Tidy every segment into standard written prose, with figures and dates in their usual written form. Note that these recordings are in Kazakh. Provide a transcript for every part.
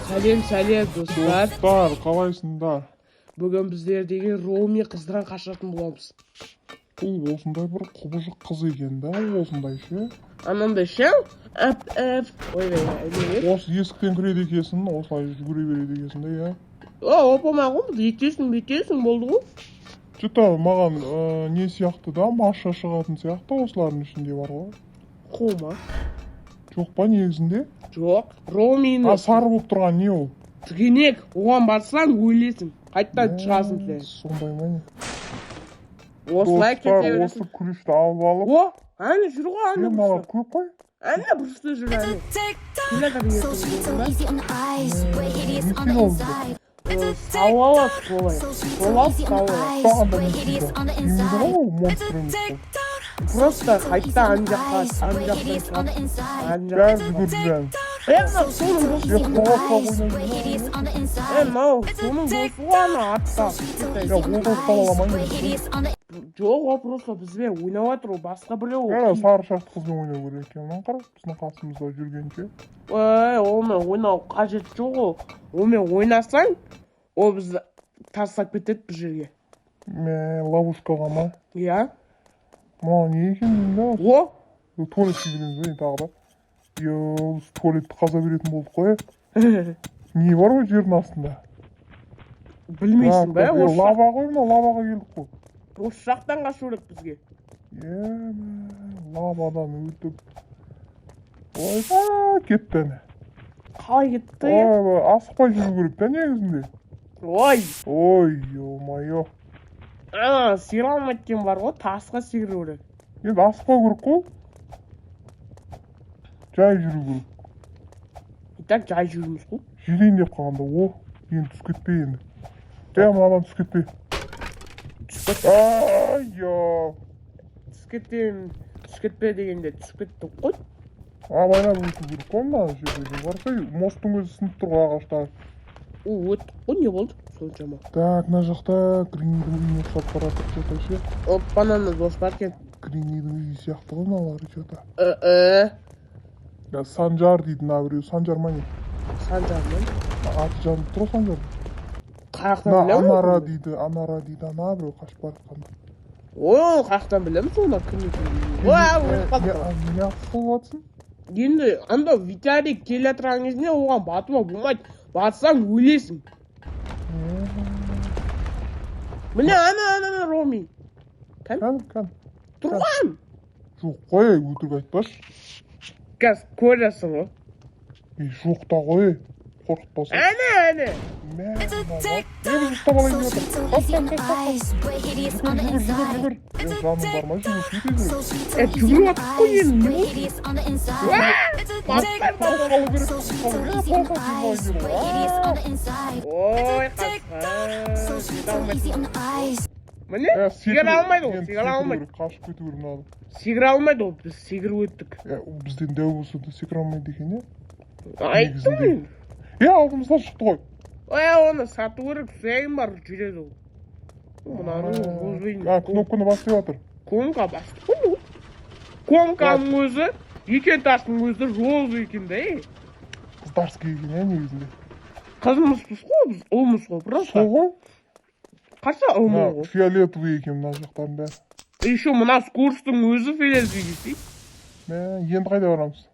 Сәлем, сәлем, достар! Достар, қалайсыңдар? Бүгін біздер деген Роми қыздан қашатын боламыз. Бұл осындай бір құбыжық қыз екен да, осындай ше. Анандай ше, әп әп, ойбай, не еді? Осы есіктен кіреді екенсің, осылай жүгіре береді екенсің да, иә. О, оп оңай ғой, біз өйтесің, бүйтесің, болды ғой. Че то маған не сияқты да, Маша шығатын сияқты осылардың ішінде бар ғой. Қума. Жоқ па негізінде? Жоқ, Ромини. А сары болып тұрған не ол? Тігенек, оған барсаң, өлесің, қайтадан шығасың Мә, сен. Сондай ма, не? Осылай кете Достар, бересің. осы ключті алып алып. О, әне жүр ғой, Е, әне мыналар бұрышта. көп қой. Әне бұрышта жүр, әне. Келе жатыр. So sweet, so easy on the eyes, but hideous on the Не inside. Сауып алады солай. So sweet, Сол so алып, easy on сауып the алады. eyes, Ұстағанда but не hideous істейді? on the Тимейді inside. ғой ол, монстр емес қой. Просто қайта ана жаққа, ана жақтан шығады, ана Бәрі жақтан. жүгіріп жүреміз. Е, мынау соның досы. Е, қолға Eyes, but hideous on the Е, inside. мынау соның досы ғой, ана артта. So sweet, so Я easy on the ол ұстап ала eyes, алмаймын. but hideous on the Жоқ, ол просто бізбен ойнап жатыр, ол басқа біреу. Ана сары шашты қызбен ойнау керек екен. Мынаны қара, біздің қасымызда жүргенше. Ой, онымен ойнау қажет жоқ. Ол онымен ойнасаң, ол бізді тастап кетеді бір жерге. Мә, ловушкаға ма? Иә. Мынау не екен деймін да. О. Туалетке кіреміз ба енді тағы да? Йо, біз туалетті қаза беретін болдық қой. Не бар ғой жердің астында? Білмейсің ба? Так, е, Осы лава ғой мынау, лаваға келдік қой. Осы жақтан қашу керек бізге. Е, мә, лавадан өтіп. Ойбай, кетті әне. Қалай кетті, е? Ойбай, асықпай жүру керек та негізінде. Ой. Ой, ё-моё. Ана секіре алмайды екен бар ғой, тасқа секіру керек. Енді асықпау керек қой. Жай жүру керек. И так жай жүрміз ғой. Жүрейін деп қалғанда, о, енді түсіп кетпе енді. Е, мынадан түсіп кетпе. Түсіп кетті. Ай, ё. Түсіп кетемін, түсіп кетпе дегенде түсіп кеттік қой. Абайлап өту керек қой мына жерде. Барса, мосттың өзі сынып тұр ғой, ағаштар. О, өттік қой, не болды соншама? Так, мына жақта Гренидің үйіне ұқсап бара жатыр че то ше. Оппа, дос бар екен. Гренидің үйі сияқты ғой мыналары че то. Э. Я, Санжар дейді мына біреу. Санжар ма, не? Санжар ма? Аты жазылып тұр ғой, Санжар. Қай жақтан Мына білемін Анара оны? дейді, Анара дейді, ана біреу қашып бара жатқан. Ой, қай жақтан білемін соны, кім екенін? Уа, өліп қалдық. Не қылып жатсың? Енді анда Виталик келе жатырған кезінде оған батуға болмайды, батсаң, өлесің. Міне, ана, ана, ана, Роми. Кән, кән. Тұрған. Жоқ қой, өтірік айтпашы. Қазір көресің ғой. Ей, жоқ та ғой, қорқытпаса. Әне, әне. Мә, мынау бар. Е, біз ұстап So алайын деп sweet, жатыр. so Қаш, easy on қаш, the қаш, қаш. eyes, but hideous Жүгір, on the жүгір, жүгір, inside. жүгір. Е, жаның бар ма, жүгір, тез. So sweet, so Е, easy жүгіріп on the жатыр қой eyes, енді, не but болды? hideous on the inside. Батпай. Қалу керек, So sweet, қалу so керек. easy on the Е, eyes, but hideous on the inside. Ой, қасқа. So sweet, so easy on the eyes. Міне, Е, секіре алмайды ол, енді секіре секіру алмайды. керек, қашып кету керек мынаны. Секіре алмайды ол, біз секіріп өттік. Е, ол бізден дәу болса да секіре алмайды екен, иә. Айттым Негізінде. мен. Е, алдымыздан шықты ғой. Ой, оны сату керек, сояйын бар, жүреді ол. Мынаның розовый. А, кнопканы бас деп жатыр. Кнопка бастық қой ол. Кнопканың өзі, екен, тастың өзі розовый екен да, ей. Қыздарский екен, иә, негізінде. Қызымызбыз ғой біз, ұлмыз ғой просто. Сол ғой. Қаша, ұлмын Мына ғой. фиолетовый екен мына жақтардың бәрі. Еще мына скоростың өзі фиолетовый десей. Мә, енді қайда барамыз?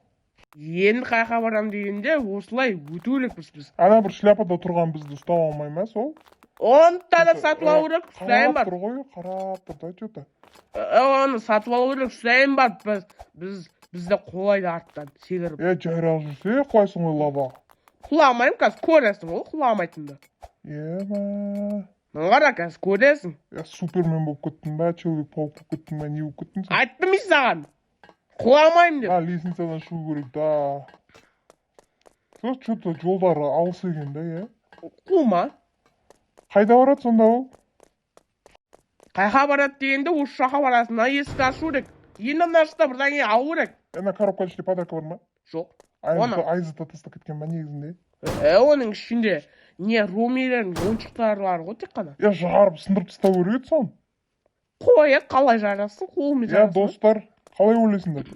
Енді қай жаққа барамын дегенде, осылай өту керекпіз біз. Ана бір шляпада тұрған бізді ұстап алмай ма сол? Оны да сатып алу керек, ұстайын Қарап бар. тұр ғой, қарап тұр да че то. Оны сатып алу керек, ұстайын бар. Біз бізді құлайды арттан секіріп. Е, жайрақ жүрсе, құлайсың ғой лаваға. Құламаймын, қазір көресің ғой құламайтынды. Е, мә. Мына қара, қазір көресің. Е, Супермен болып кеттің ба, Человек паук болып кеттің ба, не болып кеттің сен? Айттым мен саған. Құламаймын деп. А, лестницадан шығу керек да. Сол че то жолдары алыс екен да, иә. Қума. Қайда барады сонда ол? Қайға барады дегенде, осы жаққа барасың. Мына есікті ашу керек. Енді мына жақта бірдеңе алу керек. Ана коробканың ішінде подарка бар ма? Жоқ. Оны. Айза тастап кеткен ба негізінде? Е, оның ішінде не, Ромилердің ойыншықтары бар ғой тек қана. Е, жарып, сындырып тастау керек еді соны. Қой, е, қалай жарасың? Қолымен Иә, жарасың ба? достар, қалай ойлайсыңдар?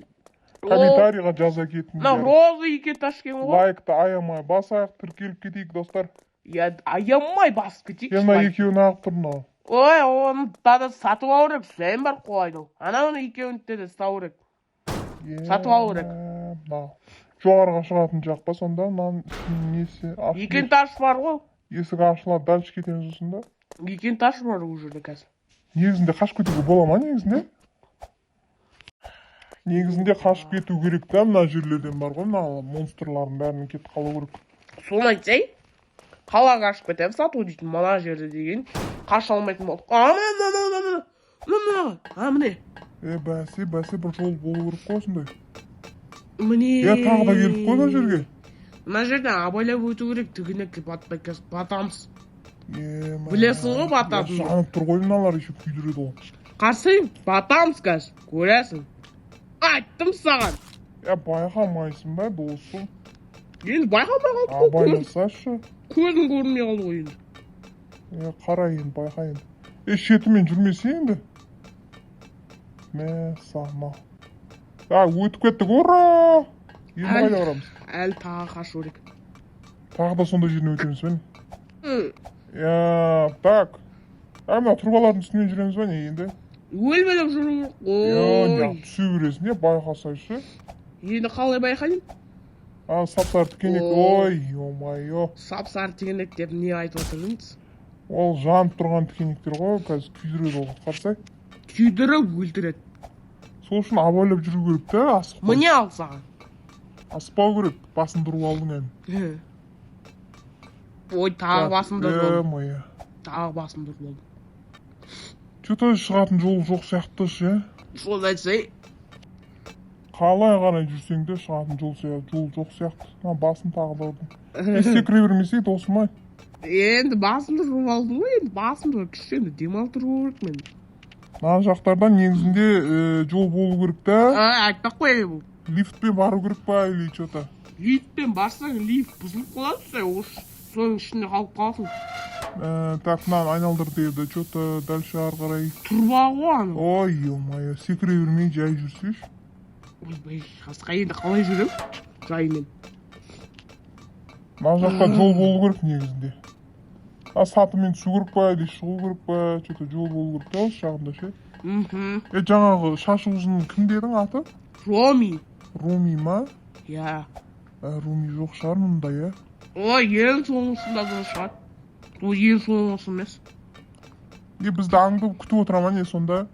Комментарийға жаза Мына кетіңдер. Роза екі этаж екен ғой. Лайкты аямай басайық, тіркеліп кетейік, достар. Я аямай басып кетейікші. Е, мына Лайк. екеуі неғып тұр мынау? Ой, оны да сатып алу керек, сен бар қойды. Анауны екеуін де ұстау керек. Сатып алу керек. Мынау жоғарыға шығатын жақ па сонда? Мынаның үстінің несі? Екі этаж бар ғой. Есік ашылады, дальше кетеміз осында. Екі этаж бар ол жерде қазір. Негізінде қашып кетуге бола ма негізінде? Негізінде қашып кету керек та мына жерлерден бар ғой, мына монстрлардың бәрінен кетіп қалу керек. Соны айтсай, қалаға қашып кетеміз сату дейтін мына жерде деген қаша алмайтын болдық. А, міне, міне, міне, міне, міне, а, міне. Е, бәсе, бәсе, бір жол болу керек қой осындай. Міне. Е, тағы да келдік қой мына жерге. Мына жерден абайлап өту керек, тігіне батпай, қазір батамыз. Е, мә. Білесің ғой бататынын. Е, жанып тұр ғой мыналар, еще күйдіреді ғой. Қарсы батамыз қазір, көресің. Айттым саған. Е, байқамайсың ба, досым? Енді байқамай қалдық қой. Абайласашы. Көзім көрінбей қалды ғой енді. Е, қара енді, байқа енді. Е, шетімен жүрмесе енді. Мә, сама. А, өтіп кеттік, ура! Енді қайда барамыз? Әлі тағы қашу керек. Тағы да сондай жерден өтеміз бе, не? М, Я, так. А, мына трубалардың үстімен жүреміз ба, не енді? Өлмелеп жүру керек Е, қой. неғып түсе бересің, е, байқасайшы. Енді қалай байқаймын? А, сап-сары тікенек, Ой. ой, ё-моё. Сап сары тікенек деп не айтып отырсың? Ол жанып тұрған тікенектер ғой, қазір күйдіреді ол, қарасай. Күйдіріп өлтіреді. Сол үшін абайлап жүру керек та, асықпай. Міне, ал саған. Аспау керек, басын бұрып алдың әне. Ой, тағы басымды ұрып алдым. Е-мое. Тағы басымды ұрып алдым. Че-то шығатын жол жоқ сияқты ше. Соны айтсай. Қалай қарай жүрсең де, шығатын жол жоқ сияқты. Мына басын тағы да ұрдым. Е, секіре бермесей, досым ай. Енді басымды ұрып алдым ғой, енді басымды ұрып, кішкене демалып тұру керек мен. Мына жақтардан негізінде жол болу керек та. А, айтпақ қой бұл. Лифтпен бару керек па или че-то? Лифтпен барсаң, лифт бұзылып қалады, сен осы соның ішінде қалып қаласың. Так, мынаны айналдыр деді. Че-то дальше ары қарай. Труба ғой анау. Ой, ё-моё, секіре бермей жай жүрсейші. Ойбай, қасқа, енді қалай жүремін жаймен? Мына жақта жол болу керек негізінде. А, сатымен түсу керек па или шығу керек па? Че-то жол болу керек та осы жағында ше. Е, жаңағы шашы ұзын кім дедің аты? Роми. Руми ма? Иә. Ә, Руми жоқ шығар мұнда, иә? Ой, ең соңғысында да шығады. Ол ең соңғысы емес. Е, бізді аңдып күтіп отыра ма, не сонда?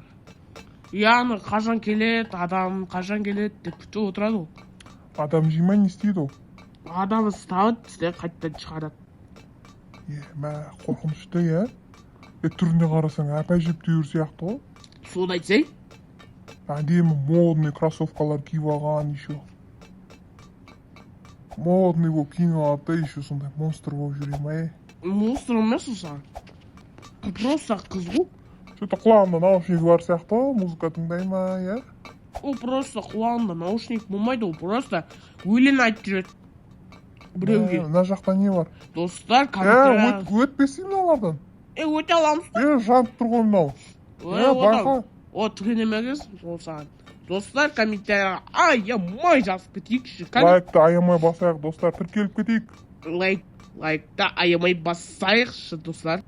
Яғни қашан келеді адам, қашан келеді деп күтіп отырады ол. Адам жей ма, не істейді ол? Адам ұстап тісте қайтадан шығарады. Е, мә, қорқынышты, иә? Е, түріне қарасаң, әп әжептәуір сияқты ғой. Соны айтсай. Әдемі модный кроссовкалар киіп алған еще. Модный болып киініп алады да, еще сондай монстр болып жүре ма, е? Монстр емес ол саған, просто қыз ғой. Че-то құлағында наушнигі бар сияқты ғой, музыка тыңдай ма, иә? Ол просто құлағында наушник болмайды, ол просто өлең айтып жүреді біреуге. Мә, мына жақта не бар? Достар, Е, компьютер. Өтпесей мыналардан. Е, өте аламыз. Е, жанып тұр ғой мынау. Ой, Е, байқа. О, түгенемегіз ол саған. Достар, комментарийға аямай жазып кетейікші. Лайкты аямай басайық, достар, тіркеліп кетейік. Лайкты аямай басайықшы, достар.